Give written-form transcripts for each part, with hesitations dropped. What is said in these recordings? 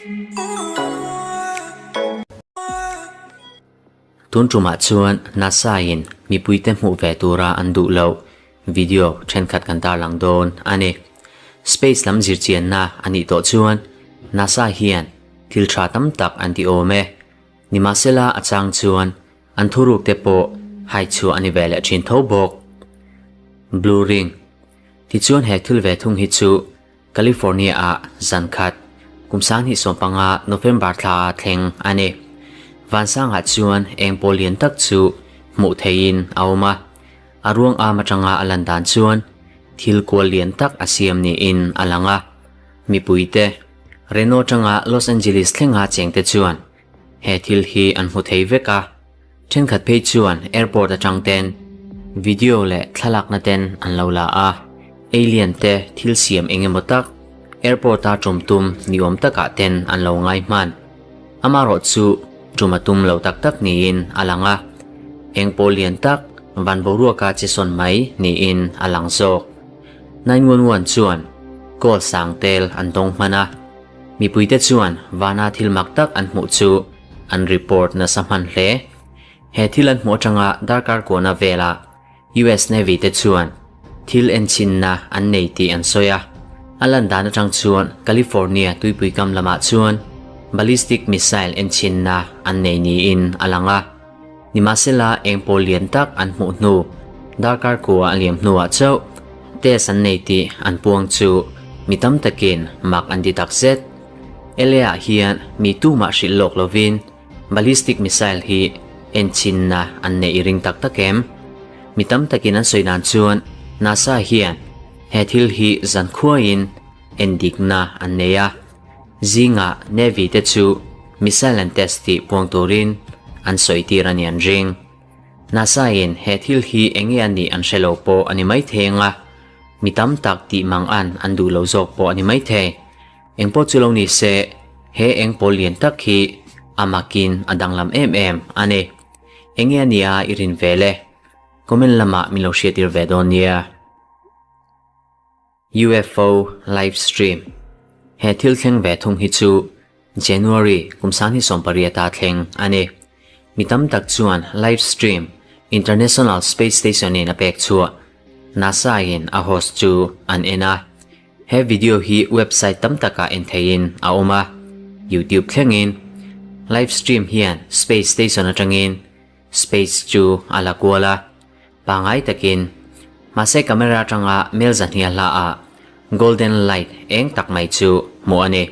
Tun tumah chuan NASA-in mipuite hmuh ve tura an duh loh video thenkhat kan tarlang dawn a ni. Space lam zirchianna a nih tawh chuan NASA hian thil tha tam tak an ti awm e. Nimahsela a chang chuan an thuruk te pawh hai chhuah a ni ve leh thin tho bawk. Blue Ring Tichuan he thil ve thung hi chu California-ah zan khat, kum 2015 November thla a thleng a ni. Vansangah chuan eng pawl lian tak chu hmuh theihin a awm a, a ruang am atanga a lan dan chuan thil kual lian tak a siam niin a lang a. Mipuite, Reno atanga Los Angeles thlenga chengte chuan he thil hi an hmu thei vek a. Thenkhat phei chuan airport atang ten video leh thlalakna ten an lo la a, alien te thil siam eng emaw tak airport a tum tum ni awm takah ten an lo ngai hman. Amaherawh chu tum a tum lo tak tak niin a lang a, eng pawl lian tak van boruaka che sawn mai niin a lang zawk. 911 chuan call sang tel an dawng hman a, mipuite chuan vana thil mak tak an hmuh chu an report nasa hman hle. He thil an hmuh atanga darkar kuahna velah US Navy te chuan thil enchinna an nei tih an sawi a. A lan dan atang chuan California tuipui kam lamah chuan ballistic missile enchinna an nei niin a lang a. Nimahsela eng pawl lian tak an hmuh hnu darkar kuah a liam hnuah chauh test an nei tih an puang chu mi tam takin mak an ti takzet. LA-ah hian mi tumah hrilh lawk lovin ballistic missile hi enchinna an neih i ring tak tak em? Mi tam takin an sawi dan chuan NASA hian he thil hi zankhuaiin endikna an nei a, zingah Navy te chu missile an test tih puang turin an sawi tir a ni an ring. NASA-in he thil hi eng nge a nih an hre lo pawh a ni maithei ang a, mi tam tak tih mang an an duh lo zawk pawh a ni maithei. Engpawh chu lo ni se, he eng pawl lian tak hi a makin a danglam em em a ni. Enge a nia i rin ve le? Comment lamah min lo hriattir ve dawn nia. UFO live stream He thil thleng ve thung hi chu January kum 2018 a thleng a ni. Mi tam tak chuan live stream International Space Station in a pek chhuah NASA in a host chu an en a. He video hi website tam takah en theihin a awm a, YouTube thlengin. Live stream hian space station atangin space chu a la kual a, pangai takin. Mahse camera atanga mel zahnia hlaah golden light eng tak mai chu hmuh a ni.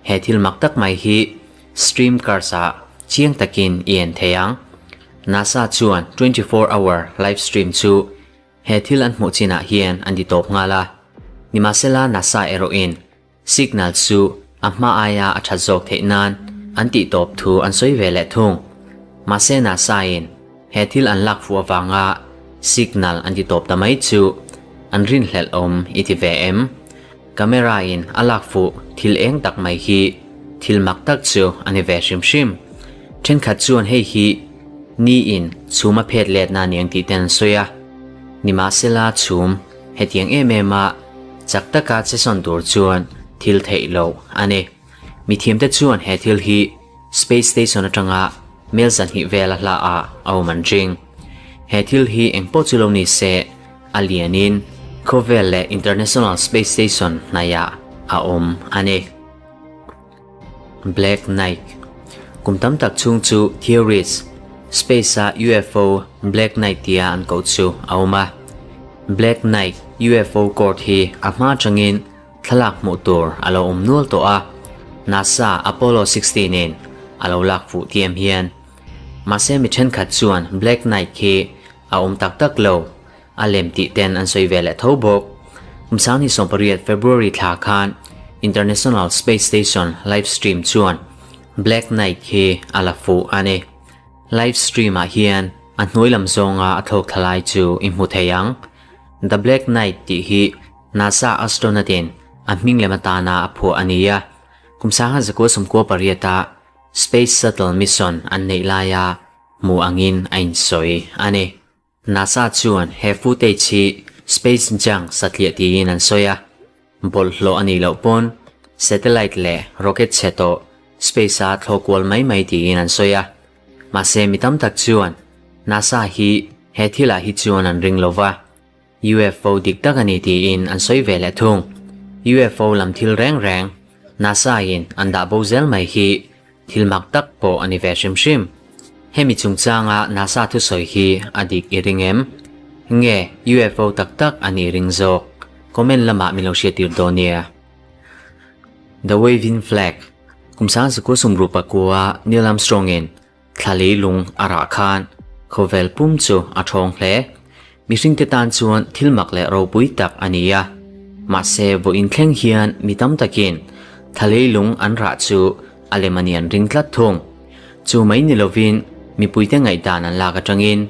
He thil mak tak mai hi stream cars ah chiang takin i en thei ang. NASA chuan 24 hour live stream chu He thil an hmuh chinah hian an ti tawp nghal a, nimahsela NASA erawhin signal chu a hma aia a that zawk theih nan an tih tawp thu an sawi ve leh thung. Mahse NASA-in he thil an lak fuh avanga signal an ti tawp ta mai chu an rinhlelh awm i ti ve em? Camera-in a lak fuh thil eng tak mai hi thil mak tak chu a ni ve hrim hrim. Thenkhat chuan hei hi Niin chhum a phet letna aniang tih ten an sawi a, nimahsela chhum hetiang em em a chak taka che sawn tur chuan thil theih loh a ni. Mithiamte chuan he thil hi Space Station atanga mel 200 vel a hla ah a awm an ring. He thil hi engpawh chu lo ni se a lianin khawvel leh International Space Station hnaihah a awm a ni. Black Knight Kum tam tak chhung chu theorists, space-a UFO Black Knight tia an koh chu a awm a. Black Knight UFO court hi a hma atangin thlalak hmuh tur a lo awm nual tawh a, NASA Apollo 16 in a lo lak fuh tiam hian. Mahse mi thenkhat chuan Black Knight khi a awm tak tak lo, A lem tih ten an sawi ve leh tho bawk. Kum 2018 February thla khan International Space Station live stream chuan Black Knight hi a la fuh a ni. Live stream ah hian a hnuai lam zawnga a thlawk thla lai chu i hmu thei ang. The Black Knight tih hi NASA astronaut in a hming lem atana a phuah a ni a. Kum 1998 ah Space Shuttle mission an neih laia hmu angin a insawi a ni. NASA chuan he footage hi space junk satliah tiin an sawi a, bawlhhlawh a nih loh pawn Satellite leh rocket chhe tawh space a thlawh kual mai mai tiin an sawi a. Mahse mi tam tak chuan NASA hi he thilah hi chuan an ring lo va. UFO dik tak a ni tiin an sawi ve leh thung. UFO lam thil reng reng NASA in an dah bo zel mai hi thil mak tak pawh a ni ve hrim hrim. Hemi chungchanga NASA thusawi hi a dik i ring em? Nge UFO tak tak a nih ring zawk? Comment lamah min lo hriattir dawn nia. The Waving Flag, Kum sangzakua sumru pakua Neil Armstrong in Thla leilung a rah khan khawvel pum chu a ṭhawng hle. Mihringte tan chuan thil mak leh ropui tak a ni a. Mahse, vawiin thleng hian mi tam takin thla leilung an rah chu a lem a ni an ring tlat thung. Chu mai ni lovin mipuite ngaihdan an lak aṭangin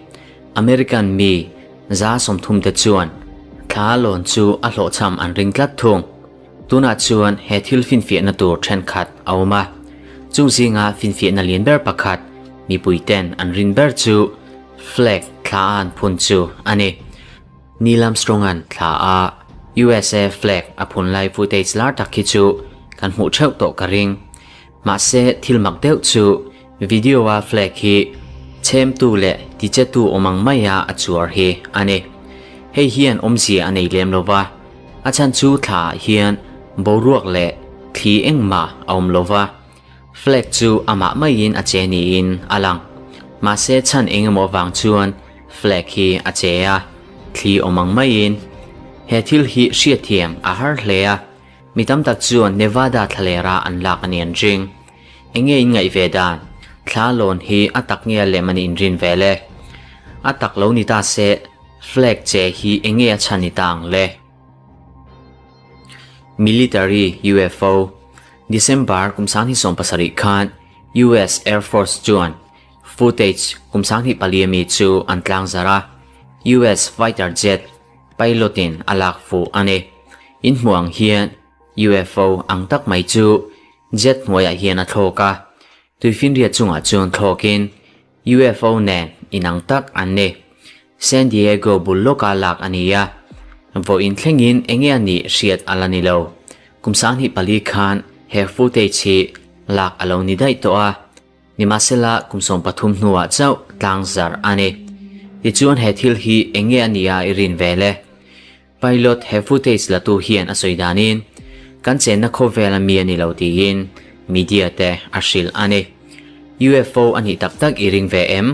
American mi 30% te chuan thla lawn chu a hlawhchham an ring tlat thung. Tunah chuan he thil finfiahna tur thenkhat a awm a, chung zinga finfiahna lian ber pakhat mipuiten an rin ber chu flag thla a an phun chu a ni. Neil Armstrong-a'n thla a USA flag a phun lai footage lar tak hi chu kan hmuh theuh tawh ka ring. Mahse thil mak deuh chu video-a flag hi chhemtu leh tichetu awm ang maia a chuar hi a ni. Hei hian awmzia a nei lem lo va, a chhan chu thlaah hian boruak leh thli engmah a awm lo va, flag chu amah maiin a che niin a lang. Mahse chhan engemaw vang chuan flag hi a che a, thli awm ang maiin. He thil hi hriatthiam a har hle a. Mi tam tak chuan Nevada thlalera an lak a ni an ring. Enge in ngaih ve dan? Thla lawn hi a tak nge a lem a ni inrin ve le? A tak lo ni ta se, flag che hi enge a chhan ni ta ang le? Military UFO, December kum 2017 khan US Air Force chuan footage kum 24 ami chu an tlangzarh a, US fighter jet Pilot in a lak fuh a ni. In hmuh ang hian UFO ang tak mai chu jet hnuaiah hian a thlawk a, tuifinriat chungah chuan thlawkin UFO nen inang tak an ni. San Diego bul lawka lak a ni a, vawiin thlengin enge a nih hriat a la ni lo. Kum 24 khan he footage hi lak a lo ni daih tawh a. Nimahsela, kum 13 hnuah chauh tlang zarh a ni. Tichuan he thil hi eng nge a nia i rin ve le? Pilot he footage latu hian a sawi danin, kan chenna khawvel a mi a ni lo tiin media te a hrilh a ni. UFO a nih tak tak i ring ve em?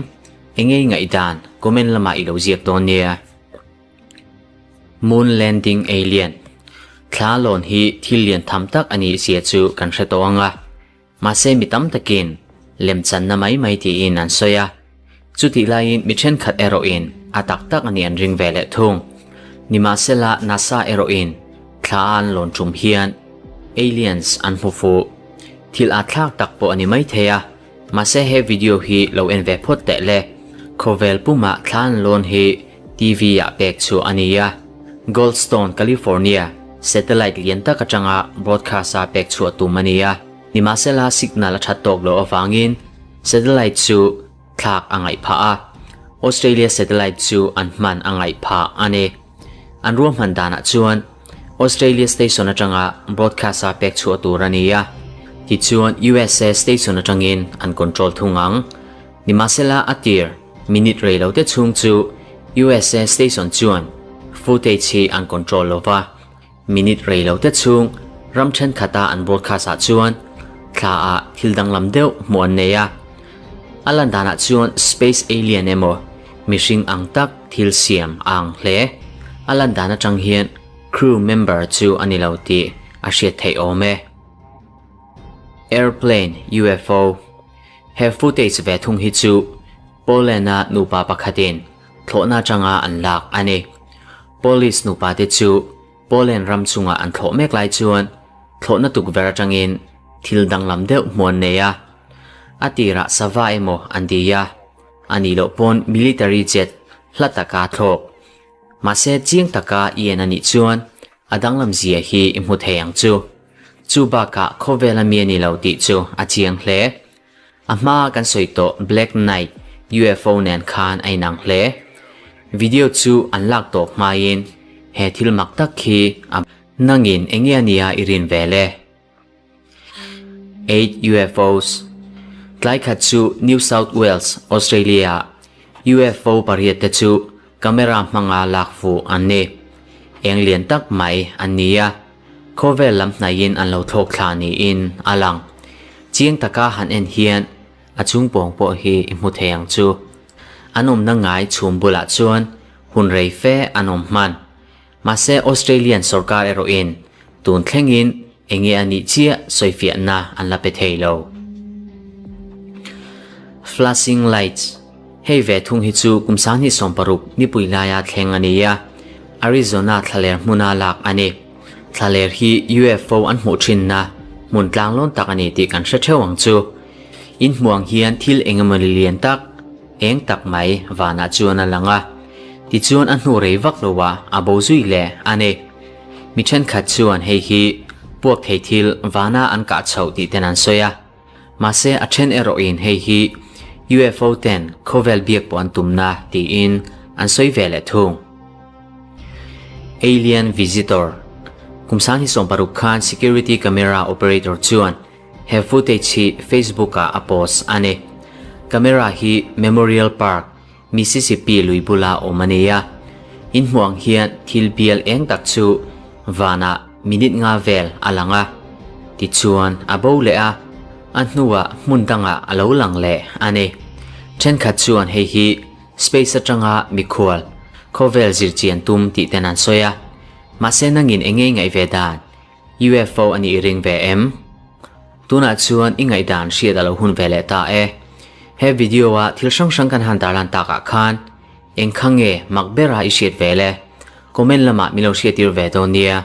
Eng nge i ngaihdan? Comment lamah i lo ziak dawn nia. Moon Landing Alien Thla lawn hi thil lian tham tak a nih zia chu kan hre tawh ang a. Mahse mi tam takin lemchanna mai mai tiin an sawi a, chutih laiin mi thenkhat erawhin a tak tak a nih an ring ve leh thung. Nimahsela NASA erawhin thla a an lawn tum hian aliens an hmu fuh. Thil at thlak tak pawh a ni mai thei a, mahse he video hi lo en ve phawt teh le. Khawvel pumah thla an lawn hi TV ah pek chhuah a ni a, Goldstone, California, satellite lian tak atanga broadcast a pek chhuah tum a ni a. Nimahsela signal a that tawk loh avangin satellite chu thlak a ngaih phah a, Australia satellite chu an hman a ngaih phah a ni. An ruahman danah chuan Australia station atanga broadcast a pek chhuah tur a ni a, tichuan USA station atangin an control thung ang. Nimahsela a tir minute rei lo te chhung chu USA station chuan footage hi an control lo va, minute rei lo te chhung ram thenkhat a an broadcast ah chuan thla ah thil danglam deuh hmuh an nei a. A lan danah chuan space alien emaw mihring ang tak thil siam a ang hle. A lan dan atang hian crew member chu a ni lo tih a hriat theih awm e. Airplane UFO He footage ve thung hi chu Poland-a nupa pakhatin thlawhna atanga an lak a ni. Polish nupa te chu Poland ram chungah an thlawh mek lai chuan thlawhna tukverh atangin thil danglam deuh hmuh an nei a. A tirah sava emaw an ti a, a nih loh pawn military jet hla taka thlawk. Mahse chiang taka i en a nih chuan a danglam zia hi i hmu thei ang chu. Chu bakah khawvel a mi a ni lo tih chu a chiang hle. A hmaa kan sawi tawh Black Knight UFO nen khan a inang hle. Video chu an lak tawp hmain he thil mak tak khi a. Nangin enge a nia i rin ve le? 8 UFOs. Tlai khat chu New South Wales, Australia-ah UFO pariatte chu camera hmanga lak fuh an ni. Eng lian tak mai an ni a, khawvel lam hnaihin an lo thlawk thla niin a lang. Chiang taka han en hian a chung pawng pawh hi i hmu thei ang chu. An awmna ngai chhum bulah chuan hun rei fe an awm hman. Mahse Australian sorkar erawhin tun thlengin enge a nih chiah sawifiahna an la pe thei lo. Flashing lights, Hei ve thung hi chu kum 2016 nipui laia thleng a ni a, Arizona thlaler hmuna lak a ni. Thlaler hi UFO an hmuh thinna hmun tlanglawn tak a ni tih kan hre theuh ang chu. In hmuh ang hian thil engemawni lian tak, Eng tak mai vanah chuan a lang a, tichuan a hnu rei vak lo ah a bo zui leh a ni. Mi thenkhat chuan hei hi puak thei thil vana an kah chhoh tih ten an sawi a, mahse a then erawhin hei hi UFO ten khawvel biak pawh an tumna tiin an sawi ve leh thung. Alien Visitor Kum 2016 khan security camera operator chuan He footage hi Facebook ah a post a ni. Camera hi Memorial Park, Mississippi lui bula awm a ni a. In hmuh ang hian thil bial eng tak chu vanah minute nga vel a lang a. Tichuan a bo leh a, a hnuah hmun dangah a lo lang leh a ni. Thenkhat chuan hei hi space atanga mikhual, khawvel zirchian tum tih ten an sawi a. Mahse nangin eng nge i ngaih ve dan? UFO a nih ring ve em? Tunah chuan i ngaihdan hriat a lo hun ve leh ta e. He video a thil hrang hrang kan han tarlan takah khan eng kha nge mak bera i hriat ve le? Comment lamah min lo hriattir ve dawn nia.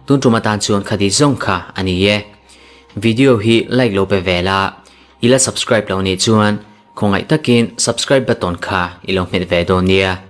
Tun tum atan chuan khati zawng kha a ni e. Video hi like lo pe ve la, i la subscribe lo nih chuan khawngaih takin subscribe button kha i lo hmet ve dawn nia.